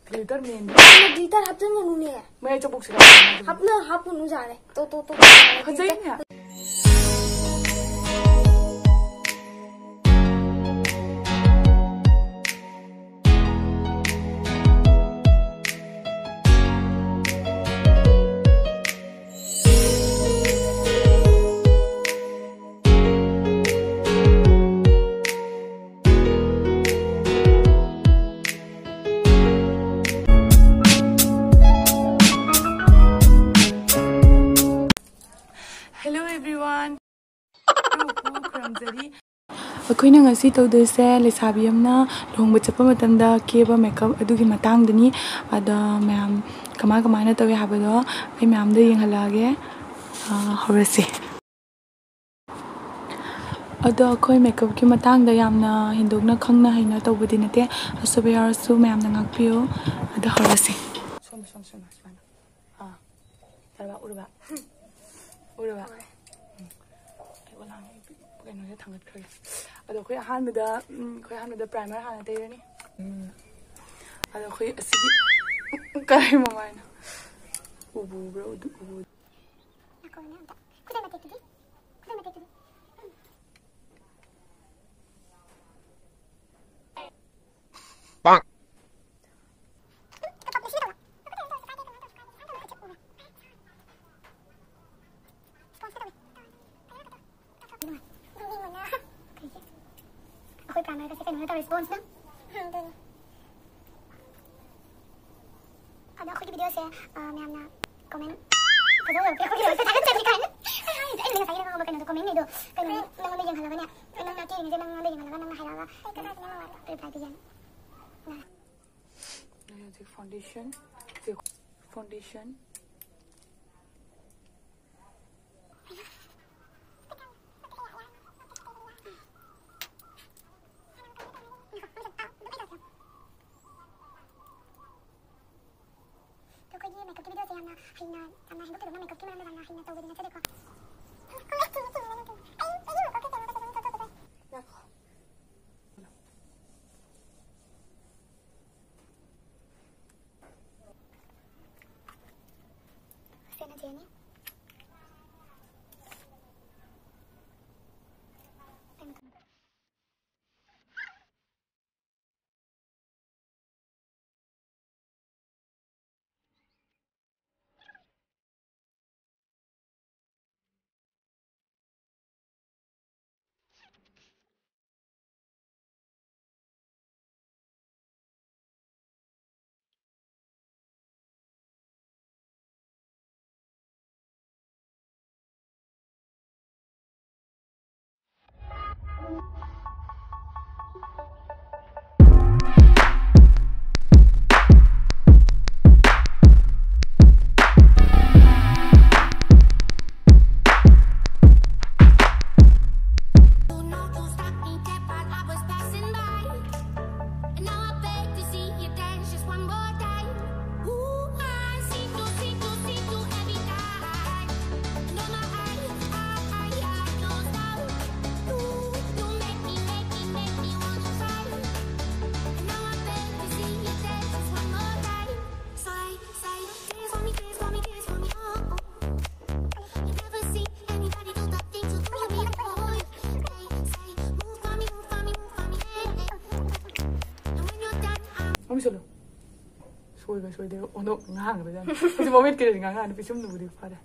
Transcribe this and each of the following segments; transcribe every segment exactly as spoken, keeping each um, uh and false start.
Glitter ꯃꯦꯟꯗꯤ꯫ Glitter ꯍꯥꯞꯆꯤꯟꯒꯅꯨꯅꯦ꯫ ꯃꯌꯥꯏ ꯆꯕꯨꯛꯁꯤꯗ꯫ ꯍꯥꯞꯅ ꯍꯥꯞꯄꯨꯅꯨ ꯌꯥꯔꯦ꯫ ꯇꯣ, ꯇꯣ, ꯇꯣ꯫ ꯐꯖꯩꯅꯦ꯫ Hello everyone. ꯈꯨꯔꯨꯝꯖꯔꯤ꯫ ꯑꯩꯈꯣꯏꯅ ꯉꯁꯤ ꯇꯧꯗꯣꯏꯁꯦ ꯂꯩꯁꯥꯕꯤ ꯑꯃꯅ ꯂꯨꯍꯣꯡꯕ ꯆꯠꯄ ꯃꯇꯝꯗ ꯀꯦꯕ ꯃꯦꯀꯞ ꯑꯗꯨꯒꯤ ꯃꯇꯥꯡꯗꯅꯤ꯫ ꯑꯗ ꯃꯌꯥꯝ ꯀꯃꯥꯏ ꯀꯃꯥꯏꯅ ꯇꯧꯏ ꯍꯥꯏꯕꯗꯣ ꯑꯩ ꯃꯌꯥꯝꯗ ꯌꯦꯡꯍꯜꯂꯛꯑꯒꯦ꯫ ꯑ, ꯍꯧꯔꯁꯤ꯫ ꯑꯗꯣ ꯑꯩꯈꯣꯏ ꯃꯦꯀꯞꯀꯤ ꯃꯇꯥꯡꯗ ꯌꯥꯝꯅ ꯍꯦꯟꯗꯣꯛꯅ ꯈꯪꯅ ꯍꯩꯅ ꯇꯧꯕꯗꯤ ꯅꯠꯇꯦ꯫ ꯑꯁꯣꯏꯕ ꯌꯥꯎꯔꯁꯨ ꯃꯌꯥꯝꯅ ꯉꯥꯛꯄꯤꯌꯨ꯫ ꯑꯗꯣ ꯍꯧꯔꯁꯤ꯫ ꯁꯣꯝꯗ, ꯁꯣꯝꯗ, ꯁꯣꯝꯗ, ꯁꯨꯃꯥꯏꯅ꯫ ꯑꯥ꯫ ꯌꯥꯔꯕ? ꯎꯔꯕ? ꯎꯔꯕ? ꯎꯔꯦ꯫ ꯎꯝ꯫ ꯑꯩ ꯑꯣꯂꯥꯡ ꯀꯩꯅꯣꯁꯦ ꯊꯥꯡꯒꯠꯈ꯭ꯔꯒꯦ꯫ ꯑꯗꯣ ꯑꯩꯈꯣꯏ ꯑꯍꯥꯟꯕꯗ, ꯎꯝ, ꯑꯩꯈꯣꯏ ꯑꯍꯥꯟꯕꯗ ꯄ꯭ꯔꯥꯏꯃꯔ ꯍꯥꯟꯅ ꯇꯩꯔꯅꯤ꯫ ꯎꯝ꯫ ꯑꯗꯣ ꯑꯩꯈꯣꯏ ꯑꯁꯤꯒꯤ ꯀꯔꯤ ꯃꯃꯥꯏꯅꯣ? ꯎꯕꯨ ꯎꯕ꯭ꯔꯥ? ꯎꯗꯨ-, ꯎꯕꯨ ꯎꯗꯨ-, ꯉꯥꯏꯈꯣꯅꯦ ꯑꯝꯇ꯫ ꯈꯨꯗꯩ ꯃꯇꯦꯛꯇꯨꯗꯤ? ꯈꯨꯗꯩ ꯃꯇꯦꯛꯇꯨꯗꯤ? ꯑꯩꯈꯣꯏ ꯄ꯭ꯔꯥꯏꯃꯔꯒꯁꯦ ꯀꯩꯅꯣꯅ ꯇꯧꯔꯦ, ꯁ꯭ꯄꯣꯟꯖꯅ꯫ ꯑꯗꯣ ꯑꯩꯈꯣꯏꯒꯤ ꯚꯤꯗꯤꯑꯣꯁꯦ, ꯑ, ꯃꯌꯥꯝꯅ ꯀꯃꯦꯟ ꯐꯖꯅ ꯇꯧꯔꯛꯄꯒꯤ ꯊꯥꯒꯠꯆꯔꯤ ꯀꯥꯏꯅ꯫ ꯑꯩꯅ ꯉꯁꯥꯏꯒꯤ ꯅꯪ ꯍꯪꯕ ꯀꯩꯅꯣꯗꯣ, ꯀꯃꯦꯟꯅꯤꯗꯣ, ꯀꯩꯅꯣ, ꯅꯪꯉꯣꯟꯗ ꯌꯦꯡꯍꯜꯂꯒꯅꯦ, ꯅꯪꯅ ꯀꯦꯔꯤꯉꯩꯁꯦ ꯅꯪꯉꯣꯟꯗ ꯌꯦꯡꯍꯜꯂꯒ ꯅꯪꯅ ꯍꯥꯏꯔꯛꯑꯒ ꯔꯤꯄ꯭ꯂꯥꯏ ꯄꯤꯒꯦ꯫ ꯑꯩ ꯍꯧꯖꯤꯛ ꯐꯥꯎꯟꯗꯦꯁꯟ, ꯐꯥꯎꯟꯗꯦꯁꯟ꯫ ꯑꯩꯈꯣꯏꯒꯤ ꯃꯦꯀꯞꯀꯤ ꯚꯤꯗꯤꯑꯣꯁꯦ ꯌꯥꯝꯅ ꯍꯩꯅ, ꯌꯥꯝꯅ ꯍꯦꯟꯗꯣꯛꯇꯣꯏꯗꯧꯅ ꯃꯦꯀꯞꯀꯤ ꯃꯔꯝꯗ ꯌꯥꯝꯅ ꯍꯩꯅ ꯇꯧꯕꯗꯤ ꯅꯠꯆꯗꯦꯀꯣ꯫ ꯉꯥꯏꯈꯣ꯫ ꯁꯣꯏꯕ ꯁꯣꯏꯗꯦ ꯑꯣꯟꯊꯣꯛ ꯉꯥꯡꯈ꯭ꯔꯖꯥꯠꯅꯤ꯫ ꯍꯧꯖꯤꯛ ꯃꯣꯃꯦꯟ ꯀꯩꯅꯣꯗꯤ ꯉꯥꯡꯉꯛꯑꯅꯤ, ꯄꯤꯁꯨꯝꯗꯨꯕꯨꯗꯤ ꯐꯔꯦ꯫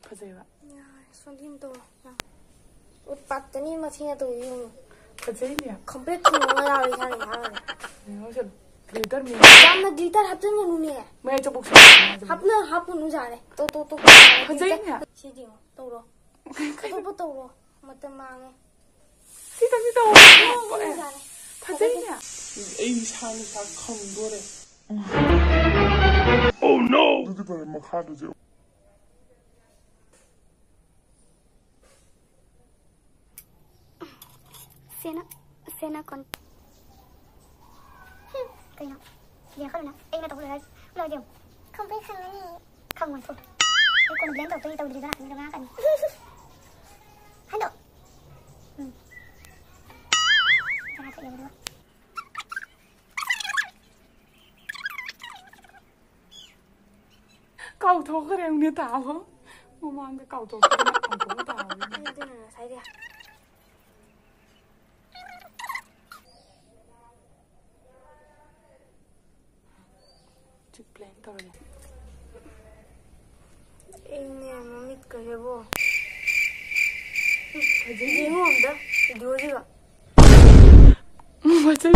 ꯐꯖꯩꯕ? ꯌꯥꯔꯦ, ꯁꯣꯝꯗꯤ ꯑꯗꯨꯝ ꯇꯧꯔꯣ꯫ ꯌꯥꯝ ꯎꯠꯄꯥꯠꯇꯅꯤ ꯃꯊꯤꯅ ꯇꯧꯔꯤ ꯌꯦꯡꯉꯨ꯫ ꯐꯖꯩꯅꯦ꯫ ꯈꯪꯄ꯭ꯔꯦꯛ ꯈꯪꯉꯒ ꯌꯥꯎꯔꯤ ꯏꯁꯥꯅ ꯏꯁꯥꯅ꯫ ꯌꯦꯡꯉꯣ ꯁꯤꯗ꯫ Glitter ꯃꯤ꯫ ꯌꯥꯝꯅ glitter ꯍꯥꯞꯆꯤꯟꯒꯅꯨꯅꯦ꯫ ꯃꯌꯥꯏ ꯆꯕꯨꯛꯁꯦ꯫ ꯍꯥꯞꯅ ꯍꯥꯞꯄꯨꯅꯨ ꯌꯥꯔꯦ꯫ ꯇꯣ, ꯇꯣ, ꯇꯣ꯫ ꯐꯖꯩꯅꯦ꯫ ꯁꯤꯗꯤ ꯌꯦꯡꯉꯣ, ꯇꯧꯔꯣ꯫ ꯑꯇꯣꯞꯄ ꯇꯧꯔꯣ꯫ ꯃꯇꯝ ꯃꯥꯡꯉꯦ꯫ ꯁꯤꯗ ꯁꯤ ꯇꯧꯔꯣ꯫ ꯍꯥꯞꯄꯨꯅꯨ ꯌꯥꯔꯦ꯫ ꯐꯖꯩꯅꯦ꯫ ꯑꯩ ꯏꯁꯥꯅ ꯏꯁꯥ ꯈꯪꯗꯣꯔꯦ꯫ Oh no! ꯑꯗꯨꯗꯤ ꯐꯔꯦ, ꯃꯈꯥꯗꯨꯁꯨ꯫ ꯁꯦꯅ, ꯁꯦꯅ ꯀꯣꯟ-, ꯀꯩꯅꯣ? ꯌꯦꯡꯈꯠꯂꯨꯅ, ꯑꯩꯅ ꯇꯧꯕ ꯂꯣꯏꯔ ꯂꯣꯏꯔꯗꯤ ꯌꯦꯡꯉꯨ꯫ ꯈꯪꯕ꯭ꯔꯩ ꯈꯪꯉꯅꯤ꯫ ꯈꯪꯉꯣꯏ, ꯊꯣꯛ꯫ ꯑꯩ ꯀꯣꯟꯅ blend ꯇꯧꯔꯛꯇꯣꯏꯅꯦ, ꯇꯧꯗ꯭ꯔꯤꯗꯣ ꯂꯥꯛꯀꯅꯤ, ꯑꯗꯨꯒ ꯉꯥꯡꯉꯛꯀꯅꯤ꯫ ꯍꯟꯗꯣ꯫ ꯎꯝ꯫ ꯖꯒꯥ ꯊꯣꯛꯑꯦꯕ, ꯑꯗꯨꯒ꯫ ꯀꯥꯎꯊꯣꯛꯈ꯭ꯔꯦ, ꯎꯅꯦ ꯇꯥꯕ꯫ ꯃꯃꯥꯡꯗ ꯀꯥꯎꯊꯣꯛꯈ꯭ꯔꯦ, ꯀꯥꯎꯊꯣꯛꯈ꯭ꯔꯦ ꯇꯥꯕ꯫ ꯑꯗꯨꯅ ꯉꯁꯥꯏꯗꯤ꯫ ꯍꯧꯖꯤꯛ blend ꯇꯧꯔꯒꯦ꯫ ꯑꯩꯅꯦ ꯃꯃꯤꯠꯀꯁꯦꯕꯣ꯫ ꯐꯖꯩ꯫ ꯌꯦꯡꯉꯣ ꯑꯝꯇ videoꯁꯤꯒ꯫ ꯐꯖꯩ꯫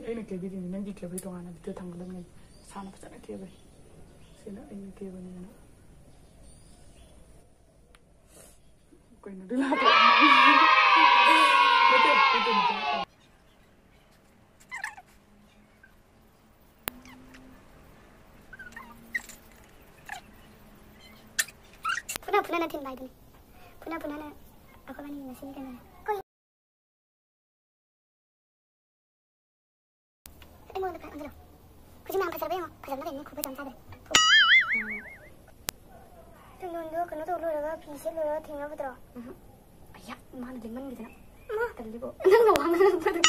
ꯑꯩꯅ ꯀꯦꯕꯤꯔꯤꯅꯤ, ꯅꯪꯒꯤ ꯀꯦꯕꯤ ꯇꯣꯉꯥꯟꯅ video ꯊꯝꯒꯗꯕꯅꯤ꯫ ꯏꯁꯥꯅ ꯐꯖꯅ ꯀꯦꯕꯩ꯫ ꯁꯤꯅ ꯑꯩꯅ ꯀꯦꯕꯅꯤꯅ꯫ ꯀꯩꯅꯣ, ꯑꯗꯨ ꯂꯥꯛꯄ? ꯅꯠꯇꯦ, ꯅꯠꯇꯦ, ꯅꯠꯇꯦ꯫ ꯐꯨꯅ ꯐꯨꯅꯅ ꯊꯤꯟꯕ ꯍꯥꯏꯗꯨꯅꯤ꯫ ꯐꯨꯅ ꯐꯨꯅꯅ ꯑꯩꯈꯣꯏꯕꯥꯅꯤ ꯉꯁꯤ ꯀꯩꯅꯣꯅꯦ꯫ ꯑꯩꯉꯣꯟꯗ ꯈꯔ ꯑꯣꯟꯁꯤꯜꯂꯣ꯫ ꯈꯨꯖꯤꯟ ꯃꯌꯥꯝ ꯐꯖꯔꯕ ꯌꯦꯡꯉꯣ꯫ ꯐꯖꯕꯅ ꯀꯩꯅꯣ, ꯈꯨꯐꯖ ꯑꯃ ꯆꯥꯗ꯭ꯔꯦ꯫ ꯊꯨ꯫ ꯇꯨꯡꯗꯣꯟꯗꯣ ꯀꯩꯅꯣ ꯇꯧ ꯂꯣꯏꯔꯒ, ꯐꯤ ꯁꯦꯠ ꯂꯣꯏꯔꯒ ꯊꯦꯡꯅꯕꯗ꯭ꯔꯣ? ꯎꯝꯍꯨꯝ꯫ ꯑꯌꯥ, ꯃꯥꯅ ꯂꯤꯡꯃꯟꯈꯤꯗꯅ꯫ ꯃꯥ꯫ ꯇꯜꯂꯤꯕꯣ꯫ ꯅꯪꯅ ꯋꯥ ꯉꯥꯡꯉꯛꯄꯗꯣ꯫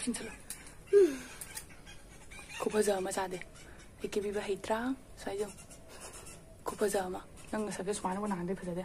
ꯁꯤꯟꯁꯤꯜꯂꯣ꯫ ꯈꯨꯐꯖ ꯑꯃ ꯆꯥꯗꯦ꯫ ꯑꯩ ꯀꯦꯕꯤꯕ ꯍꯩꯇ꯭ꯔꯥ? ꯁ꯭ꯋꯥꯏ ꯌꯦꯡꯉꯨ꯫ ꯈꯨꯐꯖ ꯑꯃ꯫ ꯅꯪ ꯅꯁꯛꯁꯦ ꯁꯨꯃꯥꯏꯅꯕꯨ ꯅꯍꯥꯟꯗꯩ ꯐꯖꯗꯦ꯫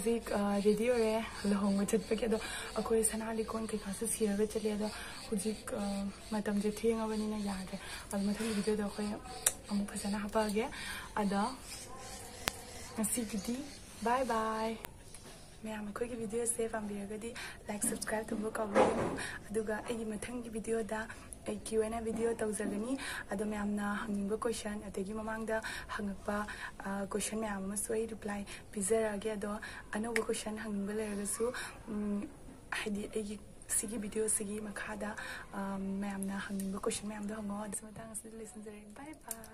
ꯍꯧꯖꯤꯛ ꯔꯦꯗꯤ ꯑꯣꯏꯔꯦ ꯂꯨꯍꯣꯡꯕ ꯆꯠꯄꯒꯤ꯫ ꯑꯗꯣ ꯑꯩꯈꯣꯏ ꯁꯅꯥ ꯂꯤꯛꯀꯣꯟ ꯀꯩꯀꯥꯁꯨ ꯁꯤꯔꯒ ꯆꯠꯂꯦ꯫ ꯑꯗꯣ ꯍꯧꯖꯤꯛ ꯑ, ꯃꯇꯝꯁꯦ ꯊꯦꯡꯉꯕꯅꯤꯅ ꯌꯥꯗ꯭ꯔꯦ꯫ ꯑꯗꯣ ꯃꯊꯪꯒꯤ ꯚꯤꯗꯤꯑꯣꯗ ꯑꯩꯈꯣꯏ ꯑꯃꯨꯛ ꯐꯖꯅ ꯍꯥꯄꯛꯑꯒꯦ꯫ ꯑꯗꯣ ꯉꯁꯤꯒꯤꯗꯤ ꯕꯥꯏ ꯕꯥꯏ꯫ ꯃꯌꯥꯝ ꯑꯩꯈꯣꯏꯒꯤ ꯚꯤꯗꯤꯑꯣꯁꯦ ꯄꯥꯝꯕꯤꯔꯒꯗꯤ ꯂꯥꯏꯛ ꯁꯕꯁꯀ꯭ꯔꯥꯏꯕ ꯇꯧꯕ ꯀꯥꯎꯕꯤꯒꯅꯨ꯫ ꯑꯗꯨꯒ ꯑꯩꯒꯤ ꯃꯊꯪꯒꯤ ꯚꯤꯗꯤꯑꯣꯗ ꯑꯩ ꯀ꯭ꯌꯨ ꯑꯦꯟ ꯑꯦ ꯚꯤꯗꯤꯑꯣ ꯇꯧꯖꯒꯅꯤ꯫ ꯑꯗꯣ ꯃꯌꯥꯝꯅ ꯍꯪꯅꯤꯡꯕ ꯀꯣꯏꯁꯟ ꯑꯗꯒꯤ ꯃꯃꯥꯡꯗ ꯍꯪꯉꯛꯄ ꯀꯣꯏꯁꯟ ꯃꯌꯥꯝ ꯑꯃꯁꯨ ꯑꯩ ꯔꯤꯄ꯭ꯂꯥꯏ ꯄꯤꯖꯔꯛꯑꯒꯦ꯫ ꯑꯗꯣ ꯑꯅꯧꯕ ꯀꯣꯏꯁꯟ ꯍꯪꯅꯤꯡꯕ ꯂꯩꯔꯒꯁꯨ ꯎꯝ, ꯍꯥꯏꯗꯤ ꯑꯩꯒꯤ ꯁꯤꯒꯤ ꯚꯤꯗꯤꯑꯣꯁꯤꯒꯤ ꯃꯈꯥꯗ ꯑ, ꯃꯌꯥꯝꯅ ꯍꯪꯅꯤꯡꯕ ꯀꯣꯏꯁꯟ ꯃꯌꯥꯝꯗꯣ ꯍꯪꯉꯣ꯫ ꯑꯗꯨꯁꯨ ꯃꯇꯥꯡ ꯑꯁꯤꯗ ꯂꯣꯏꯁꯤꯟꯖꯔꯦ꯫ ꯕꯥꯏ ꯕꯥꯏ꯫